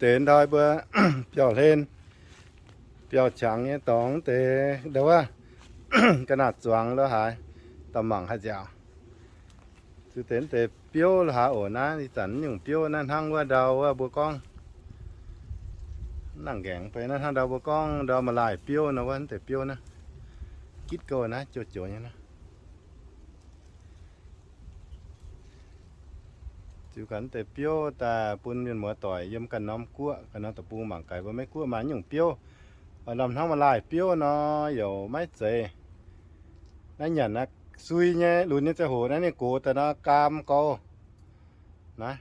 deix ndau mbuo biauv-hlen, biauv-qangx nyei dorngx deix ndau wuov, ga'naaiv zuangx lo haaix, daaih mangc haaix nziaauc. Zuqc deix deix biouv lo haaix oc. Naaiv ih zanc nyungc biouv naaiv hnangv wuov ndau wuov mbuo gorngv, nangc nqaengc beiv naaiv hnangv ndau mbuo gorngv ndau ma'laaih biouv nor wuov, deix biouv naaiv gitv gouh naaiv joux-joux nyei naaiv. Ziux ga'naaiv deix biouv daaih bun mienh muoz-doic yiem ganh norm guoqv, ganh norm deic-bung mangc gaax mbuo Meiv Guoqv maaih nyungc biouv. Oix lomh hnangv ma'laaih biouv nor, yaac maiv zeiz. Naaiv nyanc naaiv sui nyei, lunx nyei ziangh hoc naaiv ninh gox daaih nor, gaam gouv. Naaiv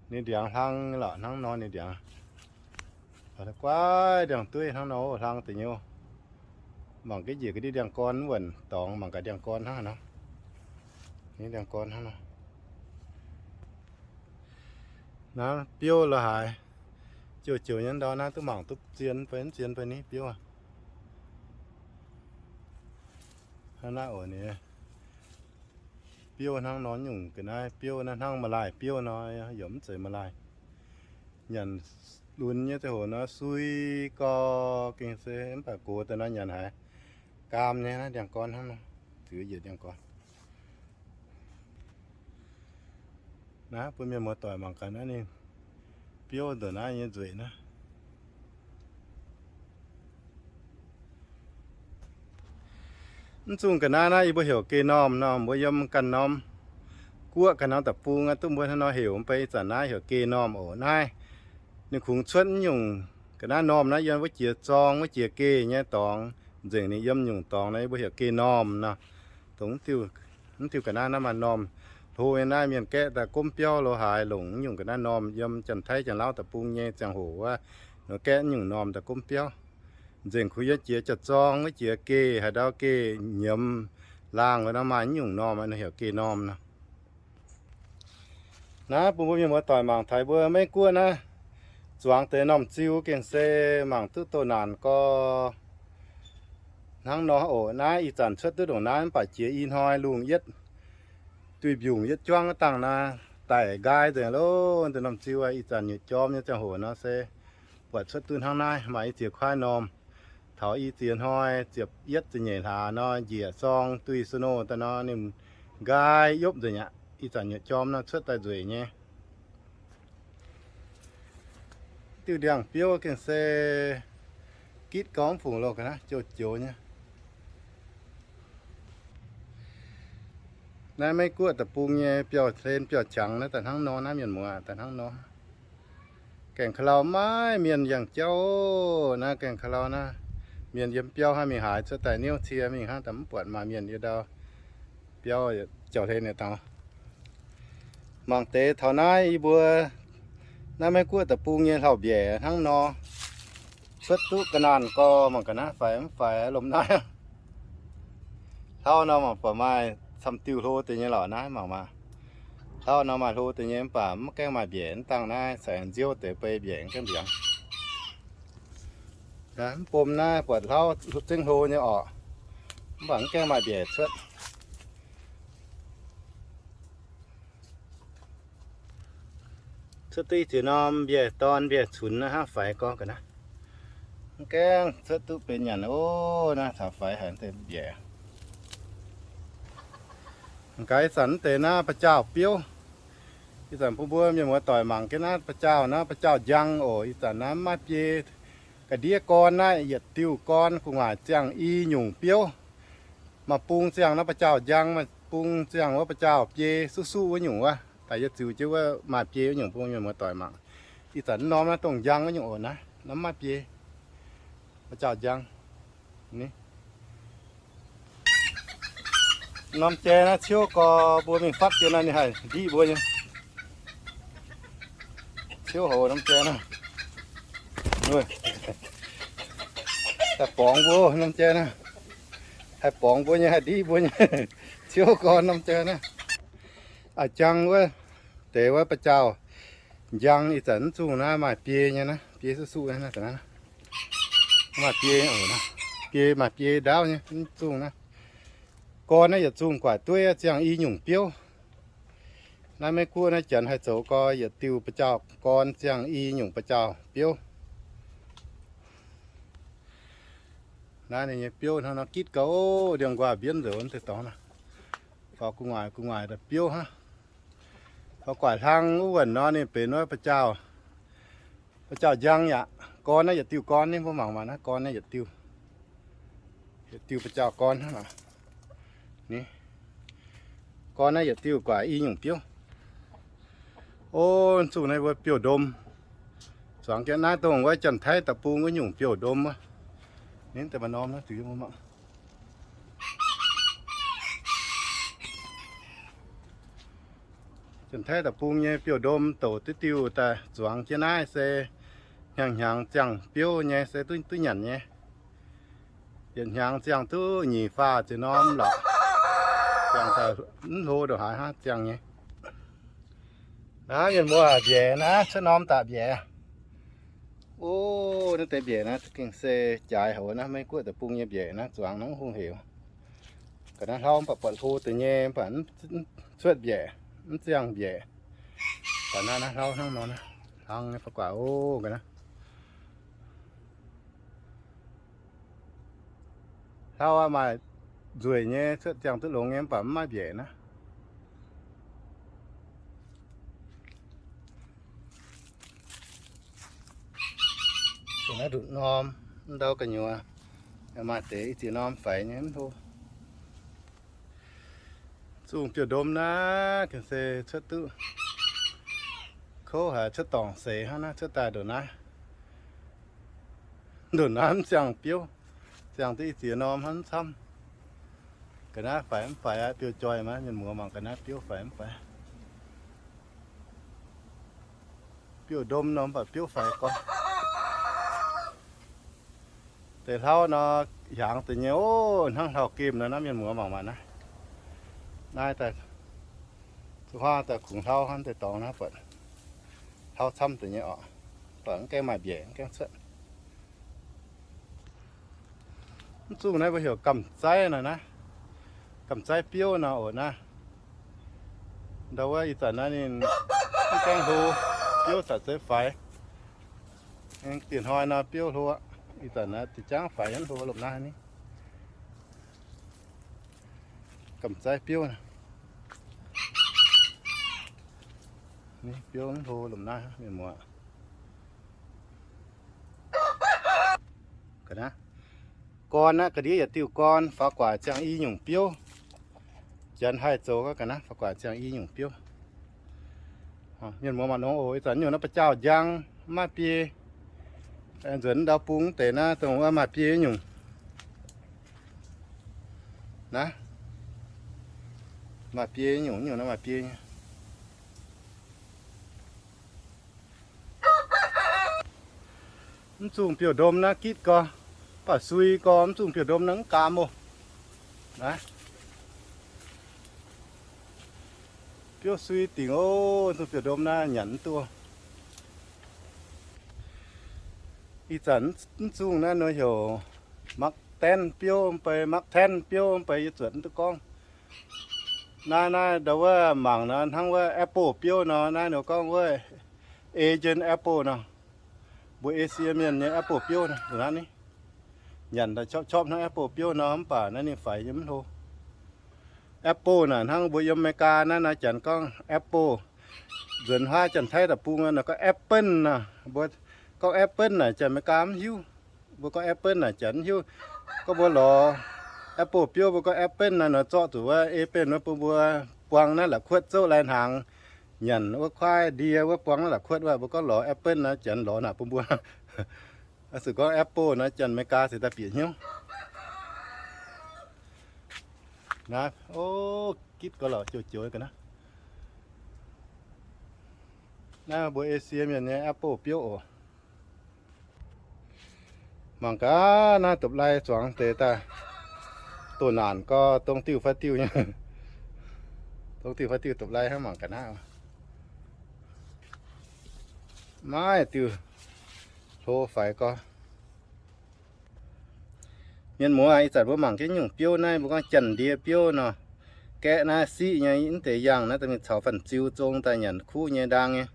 ninh ndiangx hlang lorqc, hnangv nor ninh ndiangx. Guaiv ndiangx-dueiv hnangv nor hlang deix nyei. Mangc gaax njiec ga'ndiev ndiangx-gorn wuonc dorngx, mangc gaax ndiangx-gorn hnangv nor. Ndiangx-gorn hnangv nor. Naaiv biouv lo haaix, joux-joux nyei ndau naaiv duqv mangc duqv zien fai mv zien fai ni biouv. Hnangv naaiv oc ni. Biouv hnangv nor nyungc ga'naaiv biouv naaiv hnangv ma'laaih biouv nor, yaac mv zeiz ma'laaih. Nyanc lunx nyei ziangh hoc nor sui gau, gengh se mv baac gox daaih nor nyanc haiz gaam nyei naaiv ndiangx-gorn hnangv nor, ziux yietc ndiangx-gorn. Naaiv bun mienh muoz-doic mangc gaax naaiv ninh biouv ndongc naaiv nyei nzueic naaiv. Mv zungh ga'naaiv naaiv yie mbuo heuc geh normh nor, mbuo yiem ganh norm guoqv ganh norm deic-bung duqv mbuo hnangv nor heuc, mv baac ih zanc naaiv heuc geh normh oc. Naaiv ninh kungx cuotv nyungc ga'naaiv normh naaiv yiem wuov jiex zorng wuov jiex geh nyei dorngx, nzengc ninh yiem nyungc dorngx nor, yie mbuo heuc geh normh nor. Dongh mv diuh ga'naaiv naaiv maaih normh hlo nyei naaiv, mienh gaeqv daaih gomv biauv lo haaix longc nyungc ga'naaiv normh yiem Janx-Taiv Janx-Lauv deic-bung nyei ziangh hoc wuov, nor gaeqv nyungc normh daaih gomv biauv. Nzengc kungx yiem jiex jauv-zorng wuov jiex geh, haaix ndau geh nyiemz laangh wuov nor maaih nyungc normh nor heuc geh normh nor. Naaiv bun mbuo mienh muoz-doic mangc taux mbuo Meiv Guoqv naaiv zuangx deix normh ziu gengh se mangc duqv doh naanc gorx. Hnangv nor oc, naaiv ih zanc cuotv duqv ndongc naaiv mv baac jiex i hnoi lungh yietv, duih mbiungc yietv juangv wuov dangh naaiv daic nqaai nzengc loh. Deix normh ziu ih zanc nyutc jorm nyei ziangh hoc nor se buatc cuotv duqv hnangv naaiv, maaih i ziex kuaaiv normh. Taux i ziex hnoi ziepc yietv ziepc nyeic hlaax nor njiec zorng duih snow daaih nor ninh nqaai yopv nzengc aqv. Ih zanc nyutc jorm nor cuotv daaih nzueic nyei. Diuh ndiangx-biouv gengh se gitv gorngv fungc loh ga'naaiv joux-joux nyei. Naaiv Meiv Guoqv deic-bung nyei biauv-hlen biauv-qangx naaiv daaih hnangv nor, naaiv mienh muoz daaih hnangv nor. Gaengh ka'lau maiv mienh yangh jauv. Naaiv gaengh ka'lau naaiv, mienh yiem biauv hnangv mingh haaix cuotv daaih niouv cie mingh hnangv, daaih mv buatc maaih mienh yiem ndau biauv jauv-hlen yietc dauh. Mangc deix taux naaiv yie mbuo naaiv Meiv Guoqv deic-bung nyei hlauv-mbiaec hnangv nor, cuotv duqv ga'naanh gorx. Mangc ga'naaiv faix mv faix lomh naaiv. Hlauv nor mangc buatc maaih camv diuh hlo deix nyei lorqc, naaiv mangc maah. Hlauv nor maaih hlo deix nyei mv baac mv gaengh maaih mbiaec, mv dangh naaiv caux nziouv deix bei mbiaec gaengh mbiaengx. Mv bom naaiv buatc hlauv zengv hlo nyei orqc, mv baac mv gaengh maaih mbiaec cuotv. Cuotv duqv i ziex norm mbiaec dorn mbiaec cunx naaiv hnangv faix gorngv ga'naaiv. Mv gaengh cuotv duqv benx nyanc oc. Naaiv taux faix haic deix mbiaec. M'gaax ih zanc deix naaiv ba'jaauh biouv. Ih zanc bun mbuo mienh muoz-doic mangc jienv naaiv ba'jaauh, naaiv ba'jaauh njang oc. Ih zanc naaiv maiv biei ga'ndiev gorn naaiv, yietc diuh gorn gu'nguaaic ziangh i nyungc biouv. Maaih bung ziangh naaiv ba'jaauh njang, maaih bung ziangh wuov ba'jaauh biei suqv-suqv wuov nyungc wuov. Daaih yie ziux jienv wuov maaih biei wuov nyungc bun mienh muoz-doic mangc. Ih zanc norm naaiv dongh njang wuov nyungc oc. Naaiv, naaiv maiv biei, ba'jaauh njang. Norm jai naaiv ciouv gorx mbuo mingh fatv dien naaiv ninh haih ndiqv mbuo nyei. Ciouv hoc norm jai naaiv. Haih borngz mbuo norm jai naaiv. Haih borngz mbuo nyei, haih ndiqv mbuo nyei. Ciouv gorx norm jai naaiv. A'jang wuov, deix wuov ba'jaauh njang ih zanc mv zungh naaiv maaih biei nyei naaiv, biei suqv-suqv naaiv, maaih biei, biei maaih biei ndaauv nyei mv zungh naaiv. Gorn naaiv yietc zungh guaaic dueiv ziangh i nyungc biouv. Naaiv Meiv Guoqv naaiv janx haih zoux gau, yietc diuh ba'jaauh gorn ziangh i nyungc ba'jaauh biouv. Naaiv ninh nyei biouv hnangv nor gitv gau, ndiangx-nquaah mbienv nzoux deix dorngx nor. Faaux gu'nguaaic gu'nguaaic daaih biouv hnangv. Faaux gu'nguaaic hlang wuov wuonh nor ninh benx wuov ba'jaauh, ba'jaauh njang yaac gorn naaiv yietc diuh gorn, ninh mbuo mangc maah, naaiv gorn naaiv yietc diuh, yietc diuh ba'jaauh gorn hnangv. Ni, gorn naaiv yietc diuh guaax i nyungc biouv. O, zungh naaiv mbuo biouv-ndom. Zuangx jienv naaiv dongh wuov Janx-Taiv deic-bung wuov nyungc biouv-ndom wuov. Ninh deix maaih norm naaiv ziux mbuo mangc. Janx-Taiv deic-bung nyei biouv-ndom douc diuv diuh daaih zuangx jienv naaiv se hnyangx-hnyangx ziangh biouv nyei se duqv, duqv nyanc nyei. Yietc hnyangx ziangh duqv nyic faah ziex norm lorqc. Ziangh daaih mv hlo ndongc haaix hnangv ziangh nyei. Naaiv mienh muoz, mbiaeqc naaiv cuotv norm daaih mbiaeqc. O, naaiv deix mbiaeqc naaiv za'gengh se jaaix haic naaiv, Meiv Guoqv deic-bung nyei mbiaeqc naaiv zuangx naaiv hungh heuc. Ga'naaiv hlauv mv baac buatc hlo deix nyei, mv baac mv cuotv mbiaeqc, mv ziangh mbiaeqc. Baac naaiv naaiv hlauv hnangv nor, hlang nyei faaux guaax o, ga'naaiv. Hlauv aqv, maaih nzueic nyei, cuotv ziangh duqv longx nyei, mv baac mv maaih mbiaeqc naaiv. Naaiv nduqc norm, mv ndau gu'nyuoz, maaih deix i ziex norm faix nyei mv hlo. Zungh biouv-ndom naaiv gengh se cuotv duqv kouv haic, cuotv dorngc seix hnangv naaiv, cuotv daaih ndongc naaiv, ndongc naaiv mv ziangh biouv, ziangh duqv i ziex norm hnangv mv camv. Ga'naaiv faix mv faix aqv, biouv joih maah, mienh muoz mangc ga'naaiv biouv faix mv faix. Biouv-ndom nor mv baac biouv faix gorx. Deix hlauv nor, hiaangx deix nyei oc, hnangv hlauv-gemh nor naaiv, mienh muoz mangc maah naaiv. Naaiv daaih, zuqc huaav daaih kungx hlauv hnangv deix dorngx naaiv buatc. Hlauv camv deix nyei oc. Buatc mv gaengh maaih mbiaeqc, mv gaengh cuotv. Mv zungh naaiv mbuo heuc gamh zaiv nor naaiv. Gamh zaiv biouv nor oc naaiv. Ndau wuov ih zanc naaiv ninh mv gaengh hlo, biouv caux zeiv faix. Aengx dieh hnoi nor biouv hlo aqv. Ih zanc naaiv zinh jangv faix hnangv hlo lomh naaiv ni. Gamh zaiv biouv. Ni biouv mv hlo lomh naaiv, mienh muoz. Ga'naaiv gorn aqv, ga'ndiev yietc diuh gorn, faaux guaax ziangh i nyungc biouv. Janx haih zoux ga'naaiv faaux guaax ziangh i nyungc biouv. Mienh muoz mangc nor oc, ih zanc nyungc naaiv ba'jaauh njang, mv maaih biei. Nzuonx ndau bung deix naaiv dongh wuov maaih biei nyungc. Naaiv maaih biei nyungc, nyungc naaiv maaih biei nyei. Mv zungh biouv-ndom naaiv gitv gorx, mv baac sui gorx, mv zungh biouv-ndom naaiv mv gaam oc. Naaiv biouv sui dingc oc, mv zungh biouv-ndom naaiv nyanc mv duqv. Ih zanc mv zungh naaiv nor heuc Makv Daenv biouv mv bei, Makv Taenv biouv mv bei, yie zuotc mv duqv gorngv. Naaiv, naaiv ndau wuov mangc nor hnangv wuov apple biouv nor, naaiv nor gorngv wuov Asian apple nor. Mbuo Esie Mienh nyei apple biouv naaiv ni. Nyanc daaih qopv qopv hnangv apple biouv nor, mv baac naaiv ninh faix nyei mv hlo. Apple naaic hnangv mbuo yiem America naaiv, naaiv janx gorngv apple. Nzuonx huaav Janx-Taiv deic-bung naaic gorngv apple nor. Mbuo gorngv apple naaic janx America mv hiuv. Mbuo gorngv apple naaic janx mv hiuv. Gorngv mbuo lorz apple biouv, mbuo gorngv apple naaic nor zorqv zuqc wuov ei benx wuov bun mbuo buang naaiv la'kuotv zouv lai hnaangx, nyanc wuov kuaaiv ndie wuov buang naaiv la'kuotv wuov, mbuo gorngv lorz apple naaic janx lorz naaic bun mbuo. Zuqc gorngv apple naaic janx America cingx daaih bieqc hnyouv. Naaiv, o, gitv gau lorqc, joux joux ga'naaiv. Naaiv mbuo Esie Mienh nyei apple biouv oc. Mangc gaax naaiv dopv-lai zuangx deix daaih, doh naanc gau, dongh diuh fai diuh nyei. Dongh diuh fai diuh dopv-lai hnangv, mangc gaax naaiv. Maiv diuh hlo faix gau. Mienh muoz, ih zanc mbuo mangc jienv nyungc biouv naaiv, mbuo gorngv janx-ndie biouv nor. Gaeqv naaiv siqv nyei, mv deix yangh naaiv daaih mingh caux fanh ziu zong daaih nyanc kuv nyei ndaang nyei.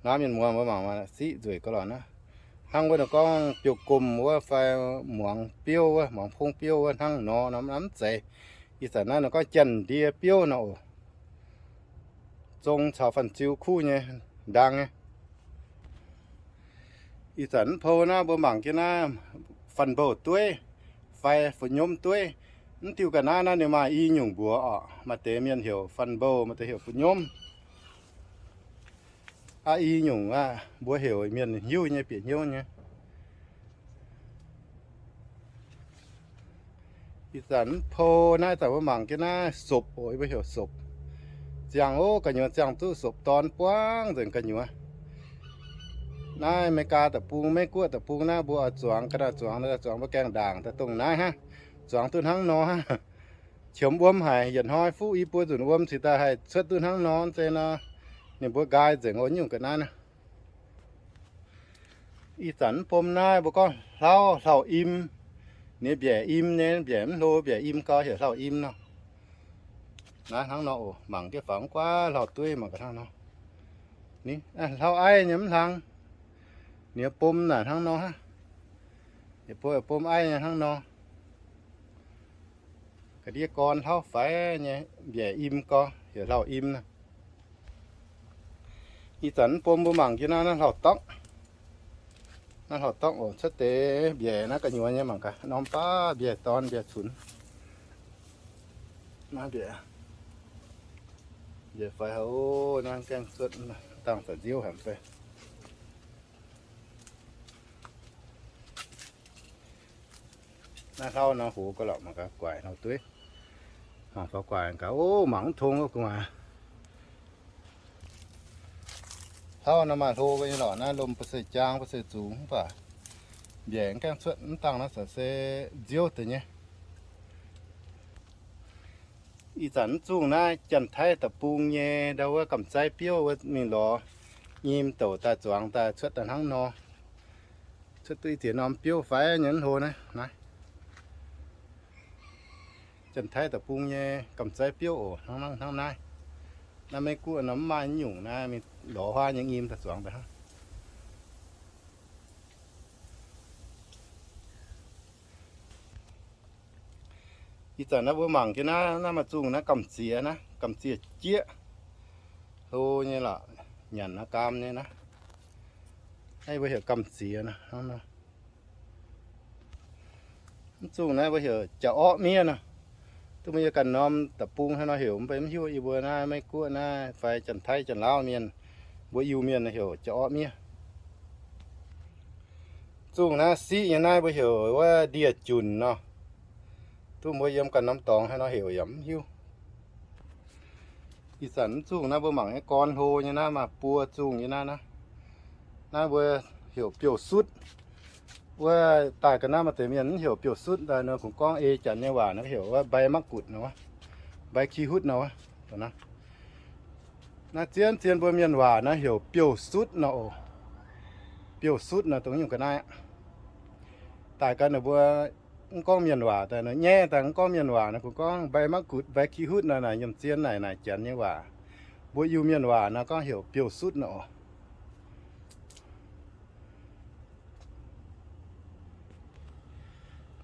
Naaiv mienh muoz mbuo mangc maah, siqv nzueic gauh lorqc naaiv. Hnangv wuov ninh gorngv biouv-gomh wuov fai muangx biouv wuov, muangx pongv biouv wuov hnangv nor, norm mv zeiz. Ih zanc naaiv ninh gorngv janx-ndie biouv nor oc. Zong caux fanh ziu kuv nyei ndaang nyei. Ih zanc mv pou naaiv mbuo mangc jienv naaiv fanh mbouh dueiv fai fu-nyomv dueiv. Mv diuh ga'naaiv naaiv ninh maaih i nyungc mbuox oc. Maaih deix mienh heuc fanh mbouh, maaih deix heuc fu-nyomv. Aqv, i nyungc aqv, mbuo heuc mienh hiuv nyei bieqc hnyouv nyei. Ih zanc mv pou naaiv, ih zanc mbuo mangc jienv naaiv sopc oc, mbuo heuc sopc. Ziangh ov, gu'nyuoz ziangh duqv sopc dorn buangv nzengc gu'nyuoz. Naaiv America deic-bung, Meiv-Guoqv deic-bung naaiv mbuo oix zuangx, ga'naaiv zuangx, zuangx mbuo gaengh ndaangc daaih dongh naaiv hnangv. Zuangx duqv hnangv nor hnangv. Qiemx wuom haic, yietc hnoi fuqv i buo nzunc wuom cingx daaih haih cuotv duqv hnangv nor. Zeiz nor, ninh mbuo nqaai nzengc oc, nyungc ga'naaiv naaiv. Ih zanc mv bom naaiv mbuo gorngv hlauv, hlauv-im. Ninh mbiaec im nyei, mbiaec mv hlo, mbiaec im gau heuc hlauv-im nor. Naaiv hnangv nor oc, mangc jienv faaux mv guaav hlauv-dueiv mangc gaax hnangv nor. Hlauv-aiv nyei mv hlang. Ninh bom naaic hnangv nor hnangv. Yietc bom, yietc bom aiv nyei hnangv nor. Ga'ndiev gorn hlauv-faix nyei, mbiaec im gau heuc hlauv-im nor. Ih zanc mv bom mbuo mangc jienv naaiv, naaiv hlauv-dorngv. Naaiv hlauv-dorngv oc, cuotv deix mbiaec naaiv gu'nyuoz nyei mangc gaax, norm baav mbiaec dorn mbiaec cunx. Naaiv mbiaec, mbiaec faix haic, naaiv gaengh cuotv dangh za'nziouv haic fai. Naaiv hlauv nor hoz gauh lorqc mangc gaax, guaaic hlauv-dueiv. Mangc faaux guaaic gaax, o, mangc mv tong wuov gu'nguaaz. Hlauv nor maaih hlo nyei lorqc, naaiv lomh ba'seix jaang ba'seix zungx mv baac mbiaec gaengh cuotv mv dangh naaiv se nziouv deix nyei. Ih zanc mv zungh naaiv Janx-Taiv deic-bung nyei ndau wuov gamh zaiv biouv wuov mingh lorz nyim douc daaih zuangx daaih cuotv daaih hnangv nor. Cuotv duqv i ziex norm biouv faix nyei mv hlo naaiv, naaiv. Janx-Taiv deic-bung nyei gamh zaiv biouv oc, hnangv, hnangv naaiv. Naaiv Meiv-Guoqv nor mv maaih nyungc naaiv, mingh lorz huaav nyei nyim daaih zuangx daaih hnangv. Ih zanc naaiv mbuo mangc jienv naaiv, naaiv maaih zungh naaiv gamh ziex naaiv, gamh ziex jieqv hlo nyei lorqc, nyanc naaiv gaam nyei naaiv. Naaiv mbuo heuc gamh ziex naaiv. Mv zungh naaiv mbuo heuc jaax-orqv miev nor. Duqv mbuo yie ganh norm deic-bung hnangv nor heuc mv bei mv hiuv, yie mbuo naaiv Meiv-Guoqv naaiv fai Janx-Taiv Janx-Lauv mienh, mbuo Iu-Mienh heuc jaax-orqv miev. Zungh naaiv siqv nyei naaiv mbuo heuc wuov ndie-junc nor. Duqv mbuo yiem ganh norm dorngx hnangv nor heuc yaac mv hiuv. Ih zanc mv zungh naaiv mbuo mangc nyei gorn hlo nyei naaiv maaih buo zungh nyei naaiv, naaiv, naaiv mbuo heuc biouv-sutv. Wuov daaih ga'naaiv maaih deix mienh mv heuc biouv-sutv daaih nor, kungx gorngv ei Janx nyei waac nor heuc wuov ใบมะกรูด nor wuov, ใบขี้หูด nor wuov. Naaiv zien zien mbuo mienh waac naaiv heuc biouv-sutv nor oc. Biouv-sutv nor dongh nyungc ga'naaiv. Daaih ga'naaiv mbuo mv gorngv mienh waac daaih nor, nyaiv daaih mv gorngv mienh waac nor, kungx gorngv ใบมะกรูด ใบขี้หูด nor naaic nyiemc zien naaic naaic Janx nyei waac. Mbuo Iu-Mienh waac nor gorngv heuc biouv-sutv nor oc.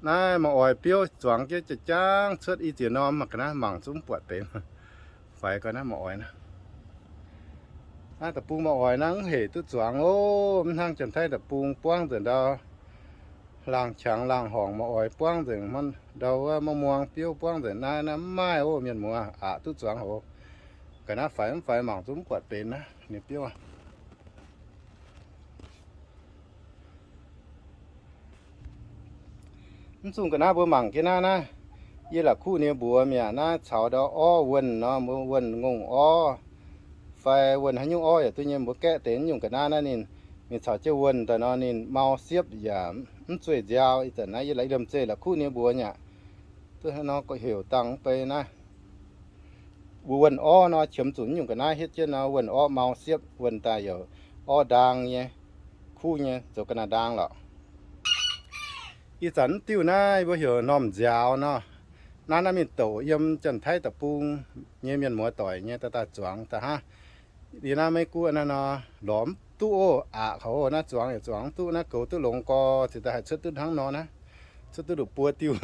Naaiv ma'oix biouv zuangx jienv jaa-jaangv cuotv i ziex norm, mangc ga'naaiv mangc zungv buatc deix. Faix gau naaiv ma'oix naaiv. Naaiv deic-bung ma'oix naaiv mv heic duqv zuangx oc. Mv hnangv Janx-Taiv deic-bung buangv nzengc ndau laangh qangx laangh horngc ma'oix buangv nzengc, ndau wuov ma'muang biouv buangv nzengc. Naaiv, naaiv mv maaih oc. Mienh muoz aqc duqv zuangx oc. Ga'naaiv faix mv faix mangc zungv mv buatc benx naaiv ninh biouv. Mv zungh ga'naaiv mbuo mangc jienv naaiv, naaiv yie la'kuqv ninh mbuox mi'aqv. Naaiv caux ndau orv wuonh nor, mbuo wuonh ngongh orv fai wuonh haaix nyungc orv yaac duqv nyei. Mbuo gaeqv deix nyungc ga'naaiv naaiv ninh, ninh caux jienv wuonh daaih nor ninh mau siepv yaac mv zueih nziaaux. Ih zanc naaiv yie la'kuqv ninh mbuox mi'aqv. Duqv hnangv nor heuc dangh mv bei naaiv. Wuonh orv nor qiemx zuqc nyungc ga'naaiv hietv jienv nor wuonh orv mau siepv, wuonh daaih yaac orv ndaang nyei, kuv nyei, zoux ga'naaiv ndaang lorqc. Ih zanc mv diuh naaiv mbuo heuc normh nziaaux nor. Naaiv, naaiv mingh douc yiem Janx-Taiv deic-bung nyei mienh muoz doic nyei daaih, daaih zuangx daaih hnangv. Yie naaiv Meiv Guoqv naaiv nor, lorz mv duqv oc. Aqc kaux oc, naaiv zuangx yaac zuangx mv duqv, naaiv goux duqv longx gorx, ziouc daaih haih cuotv duqv hnangv nor naaiv. Cuotv duqv nduqc buo diuh.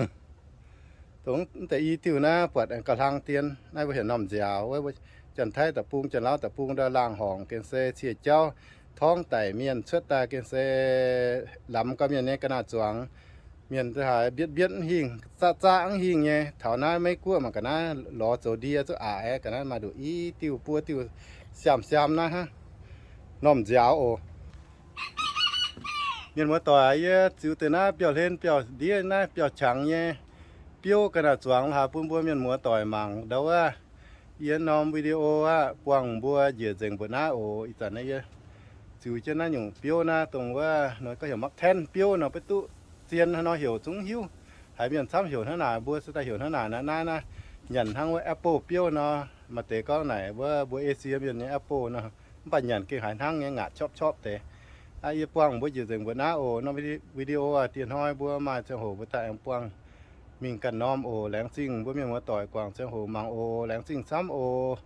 Dongh mv deix i diuh naaiv buatc gauh hlang dien. Naaiv mbuo heuc normh nziaaux wuov, Janx-Taiv deic-bung, Janx-Lauv deic-bung ndau laangh horngc gengh se cie jauv torngv daic mienh cuotv daaih gengh se lamz gau mienh nyei ga'naaiv zuangx. Mienh haiz mbietv mbietv mv hingh, zaqv zaqv mv hingh nyei. Taux naaiv Meiv Guoqv mangc ga'naaiv lorz zoux ndie zuqc aqc aeqv, ga'naaiv maaih nduqc i diuh buo diuh siaam-siaam naaiv hnangv. Normh nziaaux oc. Mienh muoz doic, yie ziux deix naaiv biauv-hlen biauv-ndiev naaiv biauv-qangx nyei biouv ga'naaiv zuangx la'haaix bun mbuo mienh muoz doic mangc ndau wuov. Yie norm video aqv, buangh mbuo njiec nzengc mbuoqc naaiv oc. Ih zanc naaiv yie ziux jienv naaiv nyungc biouv naaiv dongh wuov nor gorngv heuc Mark Ten biouv nor, beiv duqv zien hnangv nor heuc zungv hiuv. Haiz mienh camv heuc hnangv naaic, mbuo se daaih heuc hnangv naaic. Naaiv naaiv nyanc hnangv wuov apple biouv nor. Maaih deix gorngv naaic wuov mbuo Esie mienh nyei apple nor, mv baac nyanc gengh haiz hnangv nyei, ngaatc qopv qopv deix. Aqv, yie buangh mbuo njiec nzengc mbuoqc naaiv oc. Norm video aac, dieh hnoi mbuo maaih ziangh hoc mbuo daaih aengx buangh mingh ganh norm oc. Laengz zingh mbuo mienh muoz doic guangc ziangh hoc mangc oc. Laengz zingh camv oc.